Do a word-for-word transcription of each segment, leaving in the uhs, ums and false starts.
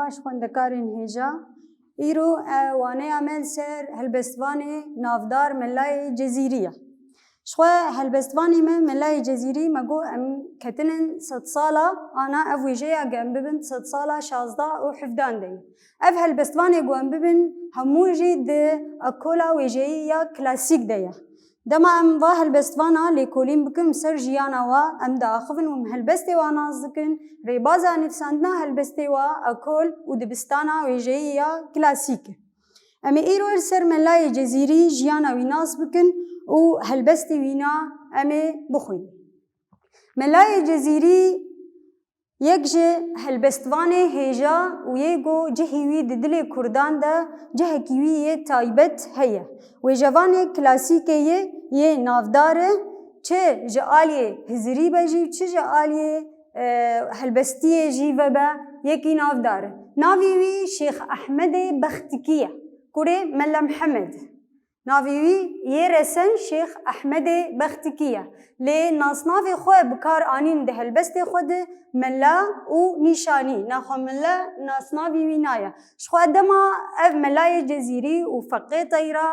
Baş xwendekarên hêja, îro, e, waneya me li ser helbestvanê navdar Melayê Cezîrî ye. Ji xwe helbestvanê me Melayê Cezîrî me got em ketinin sedsala, ana ev wêjeya ku em bibin sedsala şazdeh û hevdehan de ye. Ev helbestvanê ku em bibin hemû jî di ekola wêjeyî ya klasîk de ye. Dema em va helbestvana lêkolîn bikin ser jiyana wa, em diaxivin û em helbestê wa nas dikin, rêbaza nivîsandina helbestê wa, ekol û dibistana wêjeyî ya klasîk e. Em ê îro li ser Melayê Cezîrî jiyana wî nas bikin û helbestê wîna em ê bixwînin. Melayê Cezîrî yek ji helbestvanê hêja û yê ku cihê wî di dilê Kurdan de cihekî wî yê taybet heye. Wêjevanê klasîkê yê, yê navdar e, çi ji aliyê hizirî be jî, çi ji aliyê, e, helbestiyê jî vebe, yekî navdar e. Navê wî Şêx Ehmedê Bextikî ye, kurê Mela Mihemed. Navê wî yê resen Şêx Ehmedê Bextikî ye. Lê nasnavê xwe bi kar anîn di helbestê xwe de Mela û Nîşanî. Naxwe Mela nasnavî wî naye. Ji xwe dema ev Melayê Cezîrî û Feqê Teyra,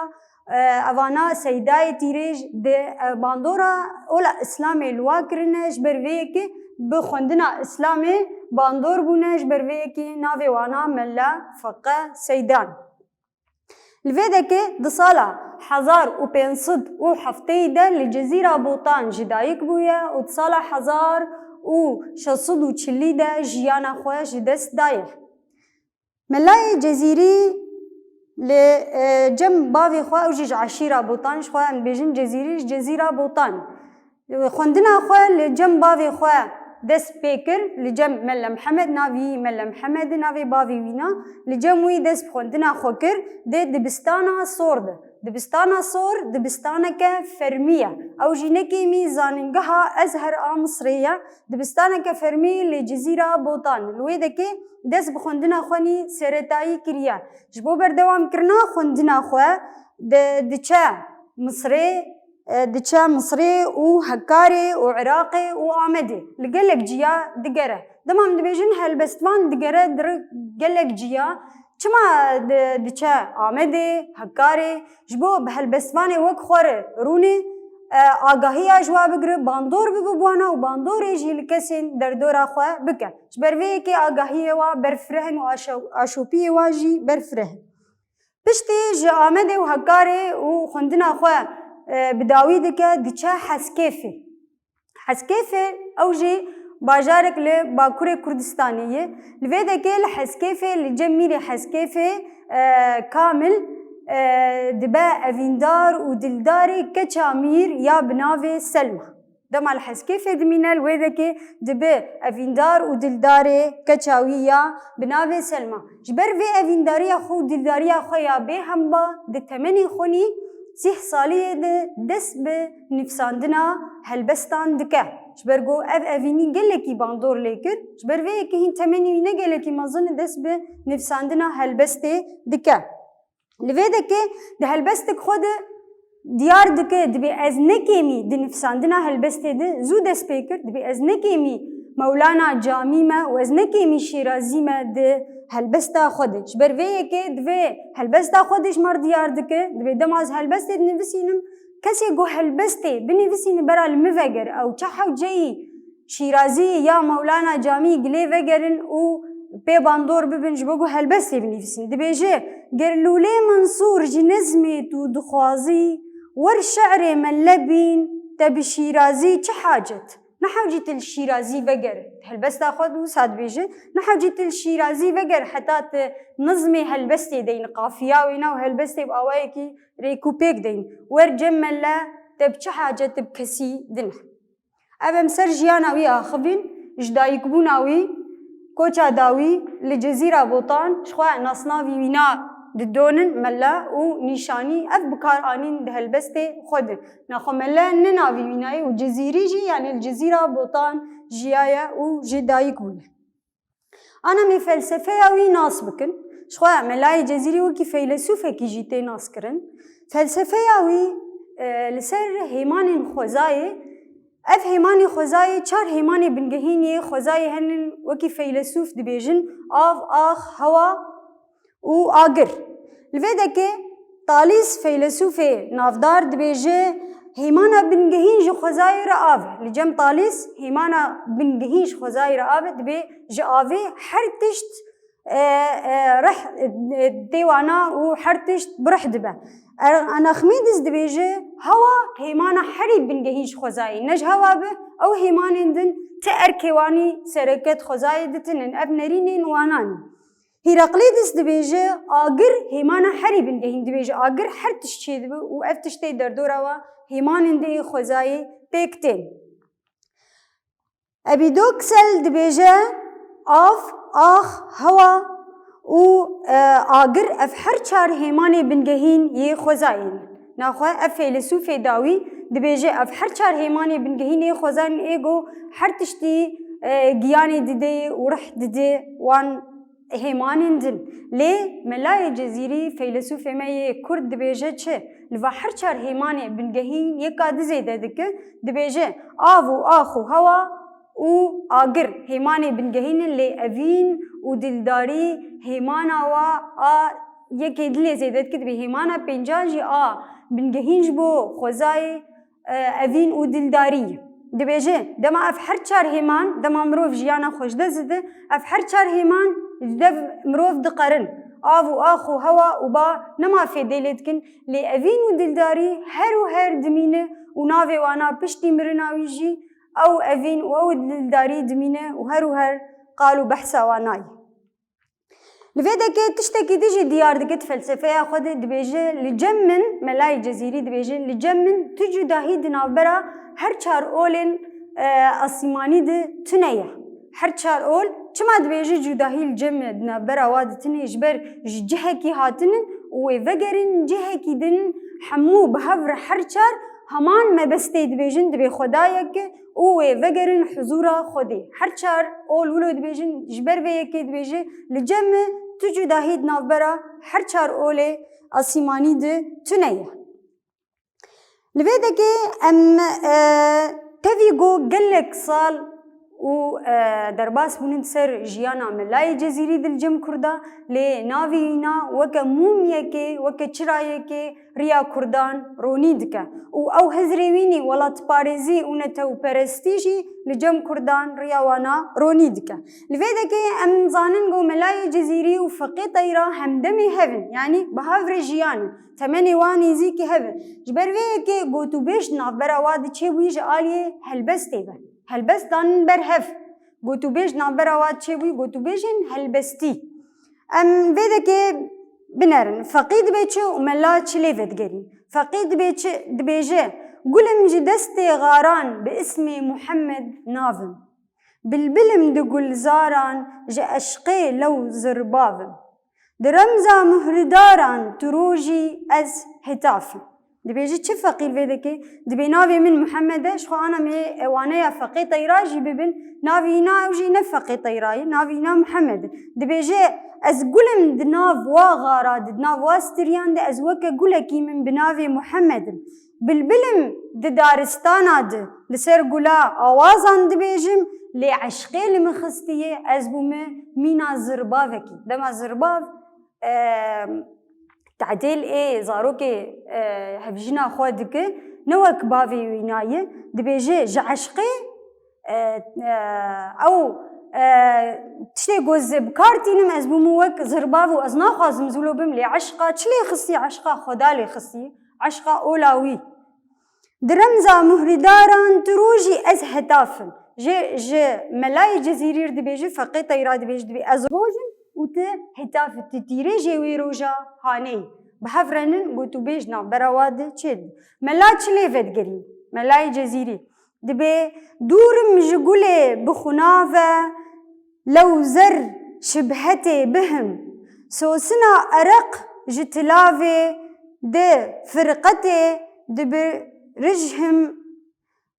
e, evana Seydayê Tîrêj di, e, bandora ola Îslamê li wa kirine, ji ber vê yekê bi xwendina Îslamê bandor bûne, ji ber vê yekê navê wana Mela Feqe Seydan. Li vê dekê di sala hezar û pênc sed û heftê de li Cezîra Botan ji dayik bûye û di sala hezar û şeş sed û çilî de jiyana xwe ji dest daye. Melayê Cezîrî li, e, cem bavê xwe, ew jî ji eşîra Botan, ji xwe em dibêjin Cezîrî, ji Cezîra Botan. Xwendina xwe li cem bavê xwe dest pê kir, li cem Mele Mihemed, navî Mele Mihemed, navê bavê wî na, li cem wî dest bi xwendina xwe kir, di dibistana Sor de. Dibistana Sor, dibistaneke fermî ye. Ew jî ne kêmî zaningeha Ezher a Misrê ye. Dibistaneke fermî li Cizîra Botan. Li wê dekê dest bi xwendina xwe nî seretayî kiriye. Ji bo berdewamkirina xwendina xwe, di, diçe Misrê, e, diçe Misrê û Hekarê û Iraqê û Amedê. Li gelek ciya digere. Dema em dibêjin helbestvan digere, di ri-, gelek ciya. Çima di-, diçe Amedê, Hekarê? Ji bo bi helbestvanê wek xwe re rûnê, e, agahiya ji wa bigire, bandor bibe bi wana û bandorê jî li kesên derdora xwe bike. Ji ber vê yekê agahiyê wa berfireh in û aşo-, aşopiyê wa jî berfireh in. Piştî ji Amedê û Hekarê û xwendina xwe, e, bi dawî dike, diçe Heskêfê. Heskêfê ew jî bajarek li Bakurê Kurdistanê ye. Li vê dekê li Heskêfê, li cem mîrê Heskêfê, e, Kamil, e, dibe evîndar û dildarê keça mîr ya bi navê Selma. Dema li Heskêfê dimîne, li wê dekê dibe evîndar û dildarê keça wî ya bi navê Selma. Ji ber vê evîndariya xwe û dildariya xwe ya bêhemba di temenê xwe nî sîh saliyê de dest bi nivîsandina helbestan dike. Ji ber ku ev evînî gelekî bandor lê kir, ji ber vê yekê hîn temenê wî ne gelekî mezin e dest bi nivîsandina helbestê dike. Li vê dekê di helbestik xwe de diyar dike, dibê ez ne kêmî di nivîsandina helbestê de zû dest pê kir, dibê ez ne kêmî Mewlana Camî me û ez ne kêmî Şîrazî me di helbesta xwe de. Ji ber vê yekê divê helbesta xwe de ji me re diyar dike, dibê dema ez helbestê dinivîsînim, kesê ku helbestê binivîsîne bera li min vegere, ew çi hewceyî Şîrazî ya Mewlana Camî gilê vegerin û pê bandor bibin ji bo ku helbestê binivîsîn. Dibêje, ger Lûlê Mensûr ji nezmê tu dixwazî, wer şe'rê me lebîn, te bi Şîrazî çi hacet? Ne hewcî tu li Şîrazî veger. Helbesta xwe wisa dibêje, ne hewcî tu li Şîrazî veger heta tu nizmê helbestê deyne, qafiya wêna û helbestê bi awayekî rêk û pêk deyne. Wer cem mele, te bi çi hacet, tu bi kesî din e. Ev em ser jiyana wî axivîn, ji dayikbûna wî, koça dawî li Cizîra Botan, ji xwe nasnavî wîna didonin, mele û nîşanî ev bi kar anîn di helbestê xwe de. Naxwe mele ne navî wîna ye û Cizîrî jî, yanî li Cizîra Botan jiyaye û jê dayik bûye. Ana em ê felsefeya wî nas bikin. Ji xwe Melayê Cezîrî wekî feylesûfekî jî tê nas kirin. Felsefeya wî, e, li ser hêmanên xwezayê Ev hêmanê xwezayê, çar hêmanê bingehîn yê xwezayê henin, wekî feylesûf dibêjin, av, ax, hewa û agir. Li vê dekê Talîs feylesûfê navdar dibêje, hêmana bingehîn ji xwezayê re av e. Li cem Talîs hêmana bingehîn ji xwezayê re av e, dibê ji avê her tişt e, e, rih, e, tê wana û her tişt bi rih dibe. Er-, Anaximîdis dibêje, hewa hêmana herî bingehîn ji xwezayê, ne ji hewa be, ew hêmanên din ti erkê wanî sereket xwezayê ditinin, ev nerînên wanan in. Hîraklîdis dibêje, agir hêmana herî bingehîn, dibêje, agir her tişt çêdibe û ev tiştê derdora wa hêmanên din ê xwezayê pêk tên. Ebidoksel dibêje, av, ax, hewa û, e, agir, ev her çar hêmanê bingehîn yê xwezayê ne. Naxwe ev feylesûfê dawî dibêje, ev her çar hêmanê bingehîn yê xwezayê ne, ê go her tiştî, e, giyanê didê û rih didê wan hêmanên din. Lê Melayê Cezîrî, feylesûfê me yê Kurd dibêje çi? Li va her çar hêmanê bingehîn yeka di zêde dike, dibêje, av û ax û hewa û agir hêmanê bingehîn in, lê evîn û dildarî hêmana wa a yekê di lê zêde dike, dibê hêmana pêncan jî a bingehîn ji bo xwezayê, e, evîn û dildarî. Dibêje, dema ev her çar hêman, dema mirov jiyana xwe ji dest dide, ev her çar hêman ji dev mirov diqerin. Av û ax û hewa û ba nema fêdê lê dikin, lê evîn û dildarî her û her dimîne û navê wana piştî mirina wî jî ew evîn û ew dildarî dimîne û her û her qal û behsa wana ye. Li vê dekê tiştekî din jî diyar dike di felsefeya xwe de, dibêje, li cem min, Melayê Cezîrî dibêje, li cem min tu cudahî di navbera her çar olên, e, asîmanî de tune ye. Her çar ol, çima dibêje cudahî li cem me di navbera wa de tune ye? Ji ber ji cihekî hatinin û wê vegerin cihekî din, hemû bi hev re her çar heman mebestê dibêjin, dibê xwedayek e, û wê vegerin huzûra Xwedê. Her çar ol wilo dibêjin, ji ber vê yekê dibêje, li cem me tu cudahî di navbera her çar olê asîmanî de tune ye. Li vê dekê em, e, tevî ku gelek sal û, e, derbas bûnin ser jiyana Melayê Cezîrî di li cem Kurda, lê navê wîna weke mûmyekê, weke çirayekê, riya Kurdan ronî dike û ew hizrê wî nî welatparêzî û netewperestî jî li cem Kurdan riya wana ronî dike. Li vê dekê em zanin ku Melayê Cezîrî û Feqê Teyra hemdemê hev in, yanî bi hev re jiyan in, temenê wan nêzîkî hev in. Ji ber vê yekê gotûbêj di navbera wa de çêbûyî ji aliyê helbestê ve. Helbest danin ber hev. Gotûbêj di navbera wa de çêbûyî gotûbêjên helbestî. Em vê dekê binerin. Feqî dibê çi û mela çi lê vedigerî? Feqî dibê çi, dibêje, gul im ji destê xaran bi ismê Muhammed nav im. Bilbil im di gulzaran ji eşqê lew zirbav im. Di remza muhridaran tu rojî ez hitaf im. Dibêje çi feqî li vê dekê? Dibê navê min Muhammed e, ji xwe ana em ê waneya Feqê Teyra jî bibin, navê wîna ew jî ne Feqê Teyra ye, navê wîna Muhammed e. Dibêje ez gul im di nav wa xara de, di nav wa stiriyan de, ez weke gulekî min bi navê Muhammed im. Bilbil im di daristana de, li ser gula awazan dibêjim, lê eşqê li min xistiye, ez bûme mîna zirbavekî. Dema zirbav, e, tedêl ê zarokê, e, hevjîna xwe dike, ne wek bavê wîna ye, dibêje, ji eşqê, e, e, ew, e, tiştê ku ez bi kar tînim, ez bûme wek zirbav û ez naxwazim zûlo bim, lê eşqa çi lê xistiye, eşqa Xweda lê xistiye, eşqa ola wî. Di remza muhridaran tu rojî ez hitaf im. Ji, ji Melayê Cezîrî re dibêje, Feqê Teyra dibêje, dibê ez roj im û tu hitaf î, tu tîrêjê wê roja hanê yî. Bi hev re nin, gotûbêj navbera wa de çêdibin. Mela çi lê vedigerî? Melayê Cezîrî dibê dûr im ji gulê bi xunav e, lew zer şibhetê bihim. Sosina ereq ji tilavê di firqetê dibirijhim.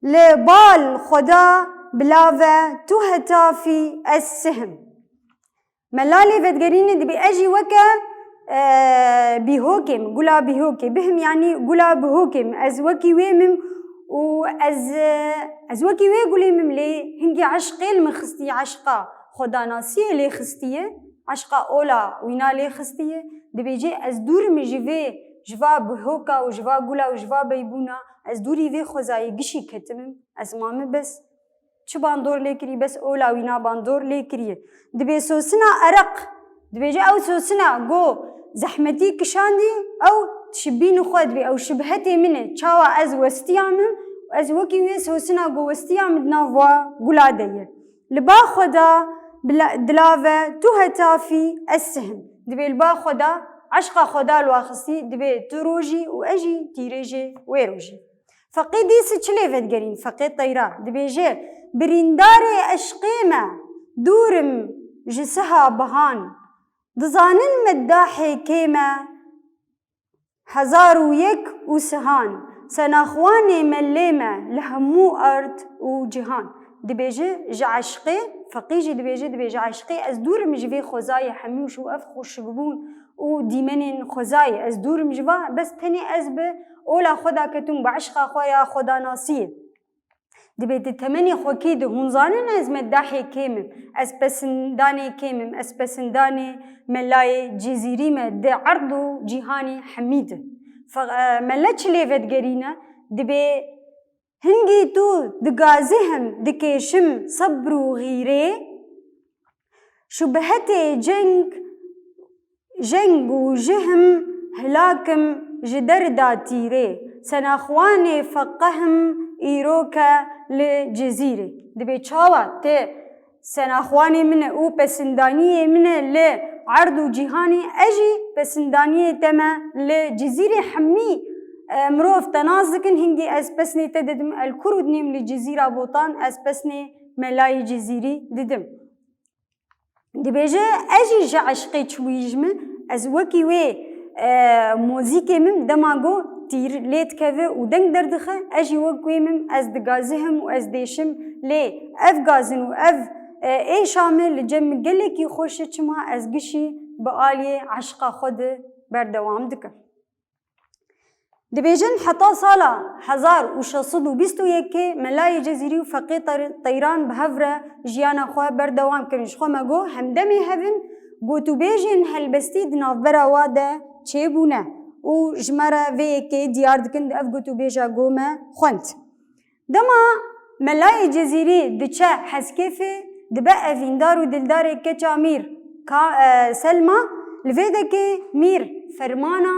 Li bal Xweda bila ve tu hetafî ez sihim. Mela lê vedigerîne dibê ez jî weke, e, bîhokê min, gula bîhokê bihim, yanî gula bihokê min, ez wekî wê mim û ez, ez wekî wê gulê mim lê hingî eşqê li min xistiye, eşqa xwedanasiyê lê xistiye, eşqa ola wîna lê xistiye. Dibêje ez dûr im ji vê, ji va bihoka û ji va gula û ji va beybûna, ez dûrî vê xwezayê gişî ketimim, ez mame bes. Çi bandor lê kirî, bes ola wîna bandor lê kiriye. Dibê sosina ereq, dibêje ew sosina go zehmetî kişandî, ew şibîn xwe dibê, ew şibhetê min e, çawa ez westiya min, ez wekî wê sosina go westiya min di nav wa gula de ye. Li ba xwe da bila-, dilave tu hetafî ez sihim. Dibê li ba xwe da eşqa xwe da li wa xistî, dibê tu rojî û ez jî tîrêjê wê rojî. Feqî dîs çi lê vedigerîn? Feqê Teyran dibêje, birîndarê eşqê me, dûr im ji siha bihan. Dizanin meddahê kê me, hezar û yek û sihan. Senaxwanê me lê me li hemû erd û cihan. Dibêje ji eşqê, feqî jî dibêje, dibêje eşqê ez dûr im ji vê xwezayê hemû û ev xweşikbûn û dîmenên xwezayê. Ez dûr im ji va, bes tenê ez bi ola xwe da ketim, bi eşqa xwe ya xwedanasiyê. Dibê di temenê xwekî de hûn zanin ez meddahê kê mim, ez pesindanê kê mim, ez pesindanê Melayê Cizîrî me di erd û cîhanê hemî de. Fe-, e, Mele çi lê vedigerîne? Dibê hingî tu digazihim, dikêşim sebr û xîrê, şubhetê ceng, jeng û jihim, hilakim ji derda tîrê. Senaxwanê feqehim îroke li Cizîrê. Dibê çawa te senaxwanê min e û pesindaniyê min e li erd û cîhanê, ez jî pesindaniyê te me li Cizîrê hemî, e, mirov te nas dikin, hingî ez pesnê te didim, el kurd nêm li Cizîra Botan, ez pesnê Melayê Cizîrî didim. Dibêje, ez jî ji eşqê çûyî ji min, ez wekî wê, e, mozîkê min dema go tîr lê dikeve û deng derdixe, ez jî wek wê min, ez digazihim û ez dêşim lê ev gazin û ev, e, êşa min li cem min gelekî xweş e, çima ez gişî bi aliyê eşqa xwe de berdewam dikim. Dibêjin heta sala hezar û şeş sed û bîst û yekê Melayê Cezîrî û Feqê Ter-, Teyran bi hev re jiyana xwe berdewam kirin. Ji xwe me got, hemdemê hev in, gotûbêjên helbestî di navbera wa de çêbûne û ji me re vê yekê diyar dikin, ev gotûbêja go me xwend. Dema Melayê Cezîrî diçe Heskêfê, dibe evîndar û dildarê keça Mîr Ka-, e, Selma, li vê dekê Mîr fermana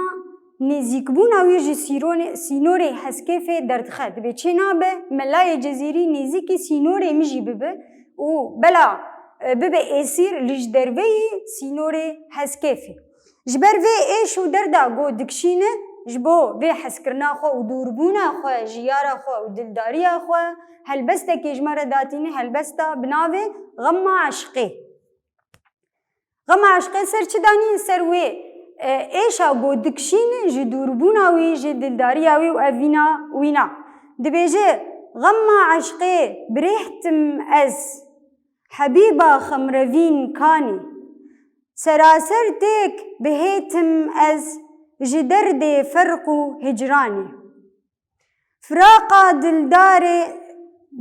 nêzîkbûna wî ji sîronê-, sînorê Heskêfê derdixe. Dibê çê nabe Melayê Cezîrî nêzîkî sînorê min jî bibe û bela, e, bibe êsîr li ji derveyî sînorê Heskêfê. Ji ber vê êş û derda ku dikişîne, ji bo vê hezkirina xwe û dûrbûna xwe ji yara xwe û dildariya xwe, helbestekê ji me re datîne, helbesta bi navê Xema Eşqê. Xema Eşqê ser çi danî? Ser wê, e, êşa ku dikişîne ji dûrbûna wî, ji dildariya wî û ev vîna wîna. Dibêje, Xema eşqê birêhtim ez, hebîba xemrevîn kanî. Seraser têk bihêtim ez ji derdê ferq û hicranê. Firaqa dildarê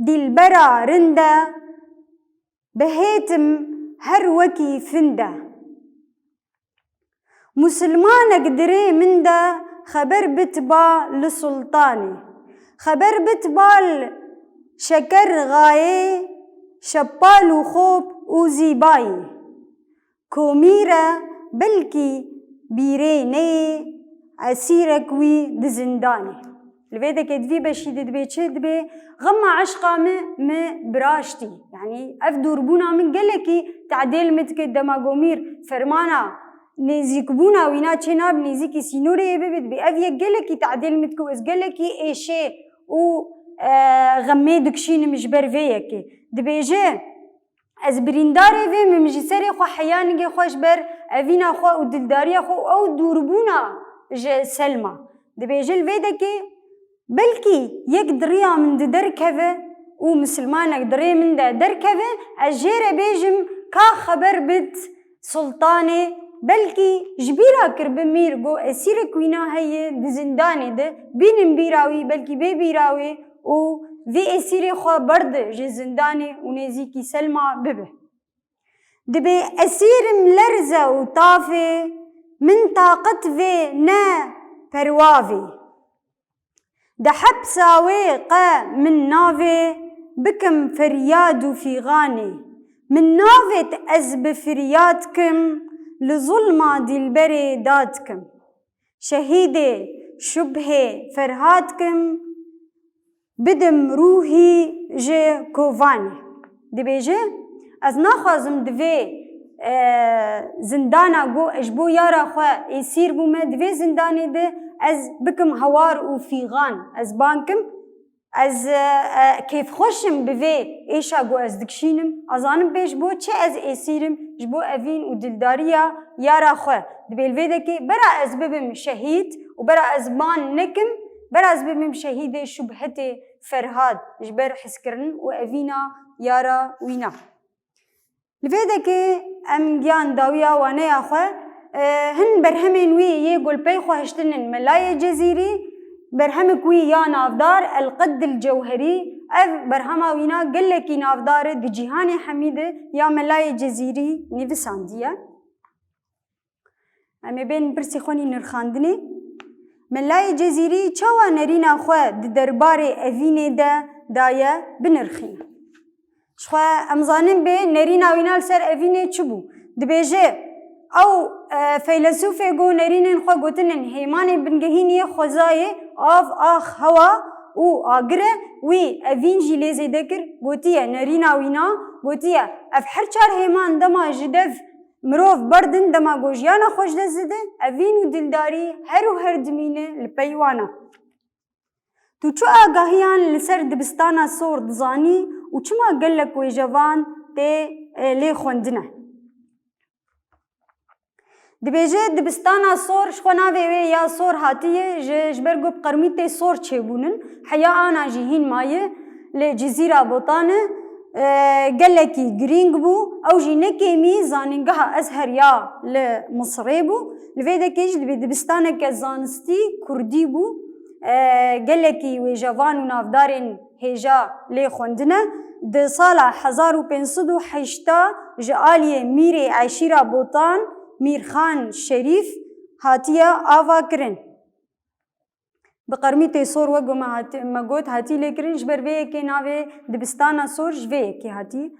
dilbera rinde, bihêtim her wekî finde. Musilmanek dirê min de xeber bit ba li sultanê. Xeber bit ba li Şeker Xayê, şepal û xop û zîbayî. Komîre belkî bîrê neyê, esîrek wî di zindanê. Li vê dekê di vî beşî de dibê çi? Dibê xema eşqa min, min biraştî. Yanî ev dûrbûna min gelekî tedêl min dike, dema ku Mîr fermana nêzîkbûna wîna çê nabe, nêzîkî sînorê yê bibe, dibê ev yek gelekî tedêl min dike û ez gelekî êşê û, e, xemê dikişînim ji ber vê yekê. Dibêje, Ez birîndarê vê mim, ji serê xwe heya nigê xwe ji ber evîna xwe û dildariya xwe û ew dûrbûna ji Selma. Dibêje li vê dekê, belkî yek di riya min de derkeve û misilmanek di rê min de derkeve, ez jê re bêjim ka xeber bid sultanê, belkî ji bîra kiribe Mîr, got esîrek wîna heye di zindanê de, bînin bîra wî, belkî bê bîra wê û vê êsîrê xwe berde ji zindanê û nêzîkî Selma bibe. Dibê esîrim lerze û tavê, min taqet vê ne perwavê. Di hepsa wê qe min navê bikim feryad û fîxanê. Min navêt ez bi firyad kim, li zulma dîlberê dad kim. Şehîdê Şubhê Ferhad kim, bidim rûhî ji kovanê. Dibêje, ez naxwazim di vê, e, zindana ku ji bo yara xwe êsîr bûme, di vê zindanê de ez bikim hewar û fîxan. Ez bang kim, ez, e, e, kêfxweş im bi vê êşa ku ez dikişînim. Ez zanim bê ji bo çi ez êsîr im, ji bo evîn û dildariya yara xwe. Dibê li vê dekê bera ez bibim şehîd û bera ez ban nekim, bera ez bibim şehîdê Şubhetê Ferhad ji ber hizkirin û evîna yara wîna. Li vê dekê em giyan dawiya waneya xwe, e, hin berhemên wî yê ku li pey xwe hiştin in Melayê Cezîrî, berhemik wî ya navdar El Qeddil Cewherî, ev berhema wîna gelekî navdar e di cîhanê hemî de, ya Melayê Cezîrî nivîsandiye. Em ê bên pirsî xwe nî nirxandinê. Melayê Cezîrî çawa nerîna xwe di derbarê evînê de daye binirxîne? Ji xwe em zanin bê nerîna wîna li ser evînê çi bû? Dibêje, ew, e, feylesûfê ku nerînên xwe gotinin hêmanê bingehîn yê xwezayê, av, ax, hewa û agir e, wî evîn jî lê zêde kir, gotiye nerîna wîna, gotiye, ev her çar hêman dema ji dev mirov berdin, dema ku jiyana xwe ji dest dide, evîn û dildarî her û her dimîne li pey wan e. Tu çi agahiyan li ser dibistana sor dizanî û çima gelek wêjevan tê, e, lê xwendine? Dibêje dibistana sor, ji xwe navê wê ya sor hatiye, ji, ji ber ku bi qermîtê sor çêbûnin, heya ana jî hîn maye, li Cizîra Botan e, e, gelekî girîng bû. Ew jî ne kêmî zanîngeha Ezher ya li Misirê bû. Li vê dekê jî dibê dibistaneke zanistî kurdî bû. E, gelekî wêjevan û navdarên hêja lê xwendine. Di sala hezar û pênc sed û heşta ji aliyê mîrê eşîra Botan, Mîrxan Şerîf, hatiye ava kirin. Bi qermîtê sor, wek ku me hati-, me got, hatî lêkirin, ji ber vê yekê navê dibistana sor ji vê yekê hatî.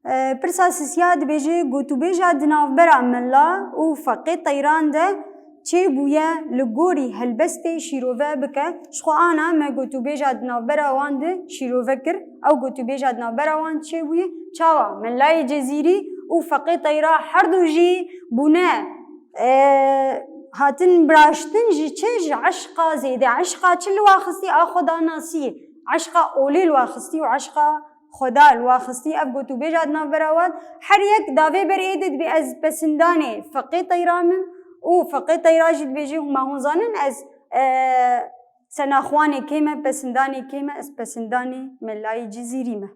E, pirsa sisiya dibêje, gotûbêja di navbera Mela û Feqê Teyran de çêbûye, li gorî helbestê şîrove bike. Ji xwe ana me gotûbêja di navbera wan de şîrove kir. Ew gotûbêja di navbera wan çêbûye. Çawa? Melayê Cezîrî û Feqê Teyra herdu jî bûne, e, hatin biraştin ji çi? Ji eşqa zêde. Eşqa çi li wa xistî? A Xweda nasî. Eşqa olê li wa xistî û eşqa Xweda li wa xistî. Ev gotûbêja di navbera wan. Her yek davê ber êdî dibê ez pesindanê Feqê Teyra me û Feqê Teyra jî dibêje hûn ma hûn zanin ez, e, senaxwanê kê me, pesindanê kê me, ez pesindanê Melayê Cizîrî me.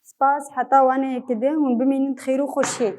Spas, heta waneyekê de hûn bimînin xêr û xweşiyê.